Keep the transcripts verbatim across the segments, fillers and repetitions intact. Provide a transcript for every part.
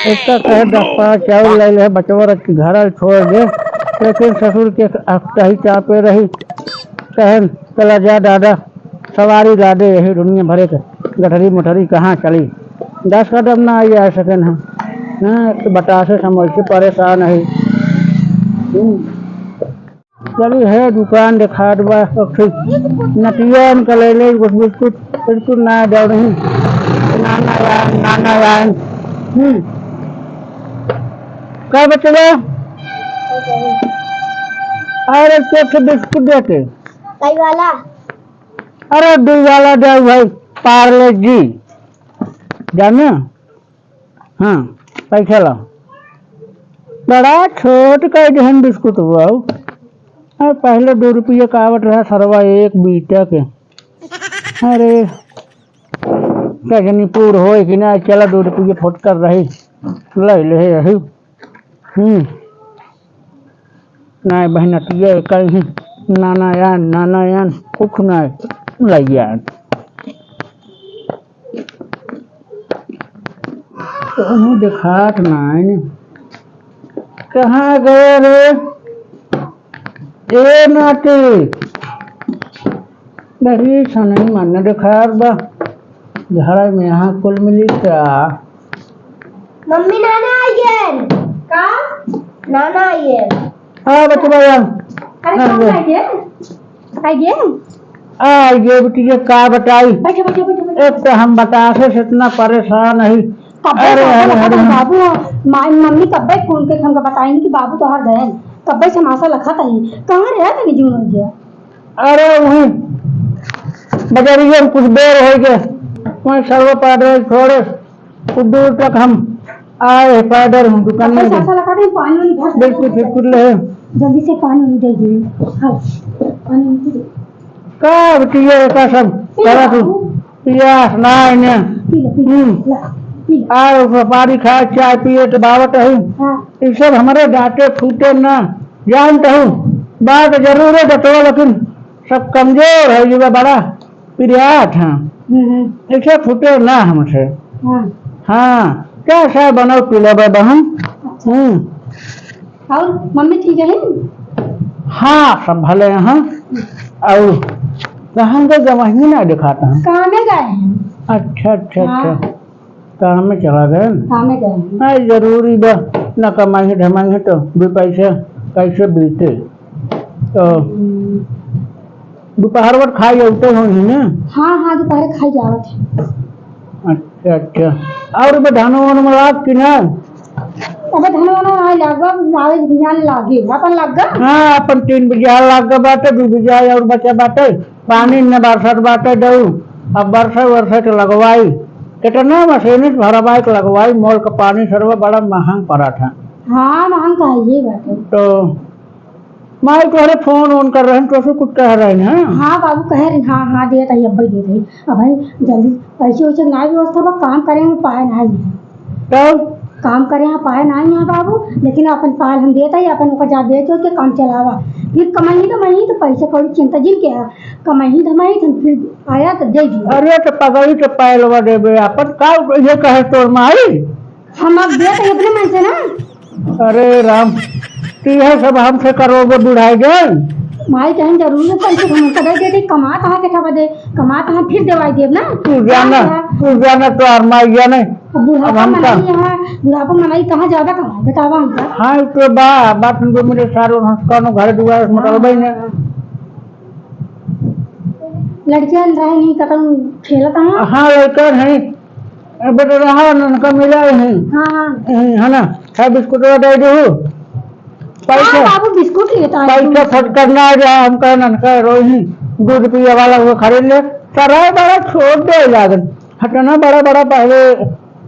एक तो कहे दस पाँच चाउर ले ले, बचवा रख के घर छोड़ दे, लेकिन ससुर के अकताही चापे रही। कहन, "चला जा दादा, सवारी ला दे, यही दुनिया भरे के गठरी मोटरी कहाँ चली?" दस कदम ना आई आ सकेन हम। हाँ, तो बतासे समझ के परेशान है। हम्म। चली है दुकान देखात बा, और फिर नतिया इनका ले ले, कुछ बिस्कुट, बिस्कुट ना दौड़ही। नाना यार, नाना यार। हम्म। का बचवा? अरे, के के बिस्कुट देते? दही वाला। अरे, दही वाला दे भाई, पार्ले जी। जाने? हाँ, पैसा ला। बड़ा छोट कह देहन बिस्कुट हुआ। अरे, पहले दो रुपये का आवत रहा सरवा एक बीटा के। अरे, कजनी पूर होए कि ना, चला दो रुपये फुटकर रही, ले ले रही। हम्म। नाय बहनतिया कहीं नाना यान, नाना यान, कुछ नाय लैयान। कहूँ देखात नाय ने। कहाँ गए रे? ए नाती, बड़ी सनई मन देखात बा। घर में यहाँ कुल मिली का? मम्मी, नाना आइगेन। का? नाना आइगेन। हाँ, बच्चे भाई, आ। अरे, हाँ, कौन आइगेन? आइगेन? आ, ये बेटी, ये का बताई? बैठो, बैठो, बैठो, बैठो। एक तो हम बतासे से इतना परेशान है। कब्बे अरे, से अरे, पता अरे। बाबू, मा-, मम्मी कब्बे फोन पे हमका बताइन कि बाबू तोहार गए। कब्बे से हमासा लखत आई। कहाँ रहा तनी जून हो गया? अरे, वहीं बजरिया में कुछ देर हो गया, वहीं सर्व पैदल छोड़े, कुछ दूर तक हम आए पैदल, हम दुकान में अच्छा, गए। अच्छा लगा दे, पानी वानी भर बिल्कुल, बिल्कुल ले। जल्दी से पानी वानी दे दे। हाँ, पानी वानी दे। का बतिया का सब पी ले करा तू? बाबू। पियास ना इन्हें। पी ले, पी ले, हम्म। ला, पी ले। आ, सुपारी खाए, चाय पिए तो बावत है। हाँ। ये सब हमारे डांटे फूटे ना। जानत हूँ, बात जरूर है डटवा, लेकिन सब कमजोर है, ये बड़ा पिरियात है। हम्म, हम्म। ऐसे फूटे ना हमसे। हाँ। हाँ, क्या चाय बनाओ, पी लेबे बहन। अच्छा। हम्म। और मम्मी ठीक है? हाँ, सब भले हैं। और कहाँ गए, जवाही ना दिखाता है। काम में गए हैं। अच्छा, अच्छा, हाँ। अच्छा। काम में चला गए न? काम में गए हैं। नहीं, जरूरी बा, न कमाई है, धमाई है तो दो पैसे कैसे बीते? तो हम्म। दोपहर वक्त खाई आते हो ही ना? हाँ, हाँ, दोपहर खाई आवत है। अच्छा, अच्छा। और बे धान वान में लाग कि ना? अबे धान वान ना लाग बा, आवे बिहान लागे। अपन लाग गा? हाँ, अपन तीन बीघा लाग गा बाटे, दो बीघा और बचा बाटे। पानी न बरसत बाटे दऊ। अब बरसे वरसे के लगवाई। कितना मशीन से भरवाई के लगवाई, मोल का पानी सरवा बड़ा महंग पड़ा था। हाँ, महंग का है ये बात है। तो माई तोहरे फोन ओन कर रहे हैं, तो से कुछ कह रहे हैं? हाँ बाबू कह रहे, हाँ, हाँ, देत है, अब्बे देत है। अब भाई जल्दी पैसे वैसे ना व्यवस्था बा, काम करे में पाए ना है। तब? काम करे यहाँ पाए ना यहाँ बाबू, लेकिन अपन पाल हम देत है, अपन ओकर जा बेच के काम चलावा। फिर कमाई धमाई तो पैसे कौड़ी चिंता जिन के है, कमाई धमाई हम फिर आया तो दे दिया। अरे तो पगड़ी तो पैलवा देबे अपन, का ये कहे तोर माई? हम अब देत है अपने मन से ना। अरे राम, तो यह सब हमसे करोगे बुढ़ाई गए? माई कहन जरूरी है, पैसे हम कदे दे दे, कमात हाँ के ठबा दे, कमात हाँ फिर देवाई देब ना। तू जाना, हाँ, तू जाना तो और माई जाने। अब बुढ़ापा अब हम का मनाई यहाँ, बुढ़ापा मनाई कहाँ ज्यादा कमाए, बतावा हमका। हाँ, तो बा, बात हमको मेरे सारे हंस कानो घर दुआर में हाँ। करबे ने। लड़कियां रहे नहीं, कतन खेलत हैं। हाँ, लड़का है। ए, बेटा रहा, ननका मिला है। हाँ, हाँ। ए, है ना? खा बिस्कुट दे दो। पैसा, हाँ, बाबू, बिस्कुट लेता है। पैसा फट करना आ गया, हम कहे, "ननका रोही, दूध पिए वाला वो खरीद ले।" सराय बड़ा छोड़ दे लागन। हटना बड़ा बड़ा पहले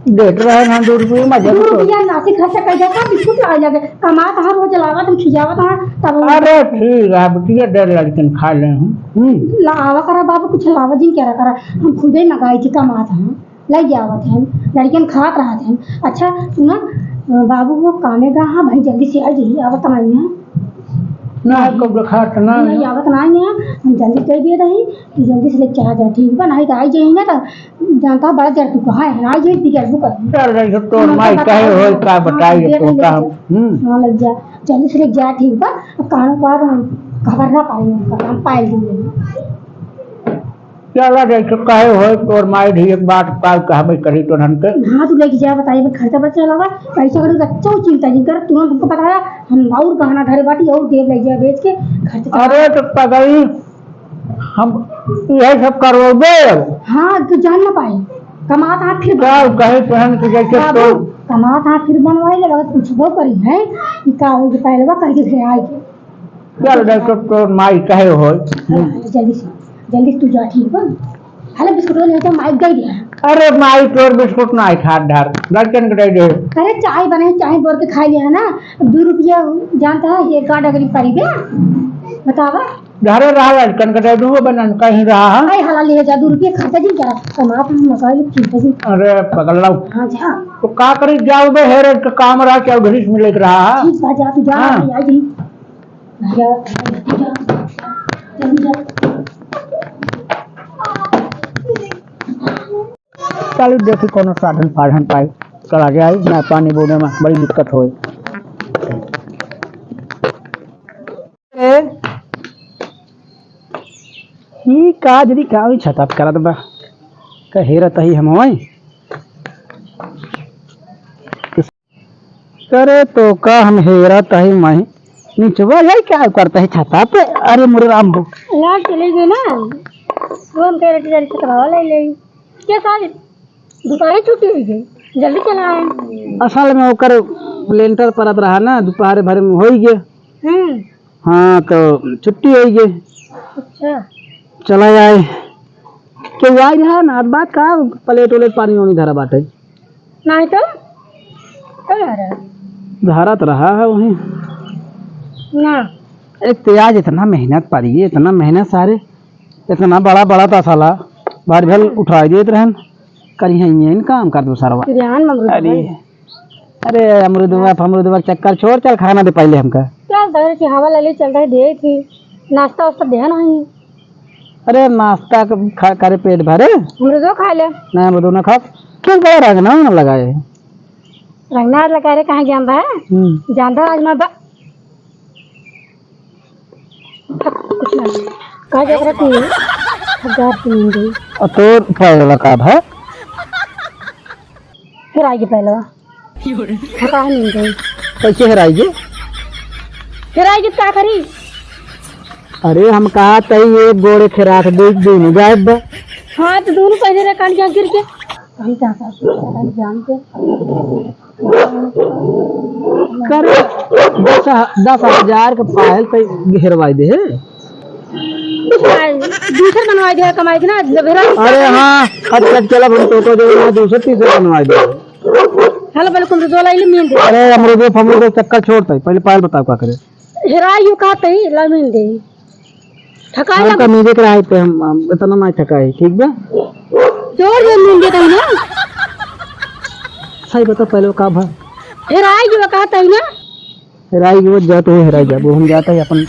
देत रहे ना, दो रुपये में दो जब तो रुपया नासी खर्चा कर जाता, बिस्कुट ला जाके। कमात हाँ, रोज लावत हम खियावत हाँ, तब अरे ठीक है, अब दिया डर लड़कन खा ले हम। हम्म। लावा करा बाबू, कुछ लावा जिन क्या करा, हम खुदे मंगाई थी, कमात हाँ। लग आवत है, लड़कियन खात रहत है। अच्छा सुना, बाबू वो कामे गा, हाँ भाई जल्दी से आ जाइए, आवत नहीं है। ना, कब देखा था ना। नहीं, आवत ना है, हम जल्दी कह दिए रही, तू जल्दी से लेके चला जा, ठीक बा? नहीं तो आई जाई ना तो जानता बड़ा जर तू कहाँ है, ना आई जाई, बिगड़ बुकर। चल रही हो, तोर माई कहे होई, का बताई, हाँ, तोका हम। हम्म। हाँ, लग जा, जल्दी से लेके जा, ठीक बा? अब कानों पर खबर ना पाई उनका, हम पायल दिए। चला जाई तो कहे होई तोर माई धी एक बात काल कहबे करी तो धन के। हाँ, तू लेके जा, बताई, खर्चा बर्चा लगा, पैसा कौड़ी का चौ चिंता जिन कर, तुरंत हमको पता है, हम और गहना धरे बाटी और देव ले जा बेच के खर्च कर। अरे तो पगली, हम यही सब करवाबे। हाँ, तू जान ना पाई, कमात हाथ फिर काल कहे तोहन के जैसे बाबू, तो कमात हाथ फिर बनवाई ले, लगत कुछ वो करी है कि का हो गया पहले वो करके फिर आए के। चल, देख तो तोर माई कहे होई। हाँ, जल्दी से, जल्दी से तू जा, ठीक बा? हले बिस्कुट ले जा, माई दे दिया। अरे माई, तोर बिस्कुट ना खात धार, लड़कन के दे दे। अरे चाय बने, चाय बोर के खा लिया है ना, दो रुपया जानता है, ये का डगरी परी बे, बतावा। घरे रहा, लड़कन के दे दूंगा, बनन कहीं रहा है। अरे हला ले जा, दो रुपया खर्चा दिन क्या, कमा तो हम मकाई लोग खींचे दिन। अरे पगल लाओ। हाँ जा। तो का करी जाओ बे, हेरे के काम रहा, क्या उधरी से मिले के रहा है? ठीक बा, जा तू जा, हाँ। आई, आई। चल देखी कौनो साधन फाधन पाई, चला जाए ना पानी बूने में बड़ी दिक्कत होई। ए, ई का जरी का ई छता पे करत बा, का हेरत ही हम होई। करे तो का हम हेरत ही माई, निचवा जाई क्या करता है छता पे? अरे मोरे राम हो। लाइट चली गई ना, वो हम कह रहे थे, जल्दी छतवा ले ले। क्या साहब, दुपहरे छुट्टी हुई गई, जल्दी चला आए। असल में ओकर लेंटर परत रहा ना, दुपहरे भरे में होई गया। हम्म। हाँ, तो छुट्टी होई गई। अच्छा। चला आए। केहू आई रहा ना, बात का प्लेट उलेट पानी वानी धरा बाटे। नहीं तो, कहाँ रहा? धरा तो रहा है वहीं। ना। एक तो आज इतना मेहनत पड़ी है, इतना मेहनत सारे, इतना बड़ा बड़ा तसला, भर भर उठाई देत रहन, करी है ये काम कर दो सरवा। बिरयान मंगरू अरे, भाई। अरे अमरूदवा, फमरूदवा के चक्कर छोड़, चल खाना दे पहले हमका। चल, तोहरे के हवा ले ले, चल रहे दे थी, नाश्ता वास्ता दे नहीं। अरे नाश्ता क-, खा, करे पेट भरे। अमरूदो खा ले। नहीं, अमरूदो ना खा। चल, बड़ा रंगना ना लगाए। रंगना लगा रे, कहाँ जानता है? हम्म। जानता आज मैं बा-, कुछ नहीं। कहाँ जा रहा तू? हजार तीन दे। और तोर पैर लगा है? फिर आएगी पहले। हटा नहीं गई। कैसे हेराई गे? हेराई गे का करी? अरे हम कहा तई एक गोड़े खेरात दे, दोनों गायब बा। हाँ, तो दोनों पहले रे कान के गिर के। हम क्या कर सकते हैं, जान के। कर दस, दस हजार के पायल पे हेरवाई दे है। दूसर बनवाई दे, कमाई के ना, जब हेरा अरे हाँ, अब तक चला हम तो, तो जो है, दूसर तीसर बनवाई दे। हेलो, बिल्कुल, तो दो लाइन में दे। अरे, अमरूदो फमरूदो चक्कर छोड़ते, पहले पायल बताओ का करे। हेराई यू कहते ही, लाइन दे। ठकाई हम लग- का म्यूजिक रहा है पे हम, हम इतना ना ठकाई, ठीक बा? जोर जोर में दे दो ना। सही बता, पहले वो का भा? हेराई यू कहते ही ना। हेराई गयो जात हो, हेराई जाबो। हम जाता है अपन